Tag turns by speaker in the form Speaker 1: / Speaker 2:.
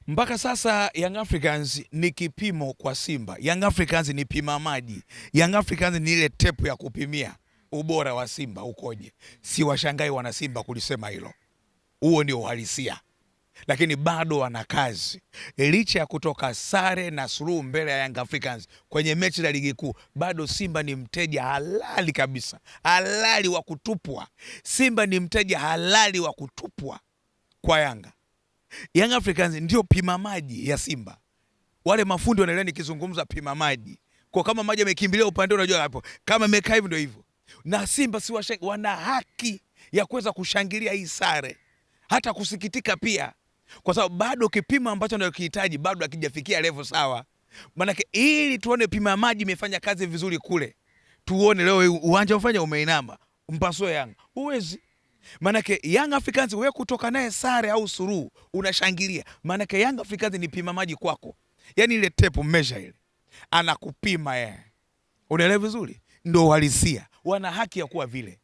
Speaker 1: Mpaka sasa Young Africans ni kipimo kwa Simba. Young Africans ni pima maji. Young Africans ni ile tepu ya kupimia ubora wa Simba ukoje. Si washangai wana Simba kulisema hilo, huo ndio uhalisia, lakini bado wana kazi. Licha ya kutoka sare na suluhu mbele ya Young Africans kwenye mechi za ligi kuu, bado Simba ni mteja halali kabisa, halali wa kutupwa. Simba ni mteja halali wa kutupwa kwa Yanga. Young Africans ndio pima maji ya Simba. Wale mafundi wanaelewa nikizungumza pima maji. Kwa kama maji yamekimbilia upande, unajua hapo. Kama imekaa hivi ndio hivyo. Na Simba si wana haki ya kuweza kushangilia hii sare, hata kusikitika pia, kwa sababu bado kipimo ambacho anakihitaji bado hakijafikia level sawa. Maanake ili tuone pima maji imefanya kazi vizuri kule, tuone leo uwanja ufanya umeinama, mpasue Yanga, huwezi. Maanake Young Africans wewe kutoka naye sare au suruhu unashangilia, maanake Young Africans ni pima maji kwako, yaani ile tape measure ile anakupima yeye, unaelewa vizuri, ndio uhalisia. Wana haki ya kuwa vile.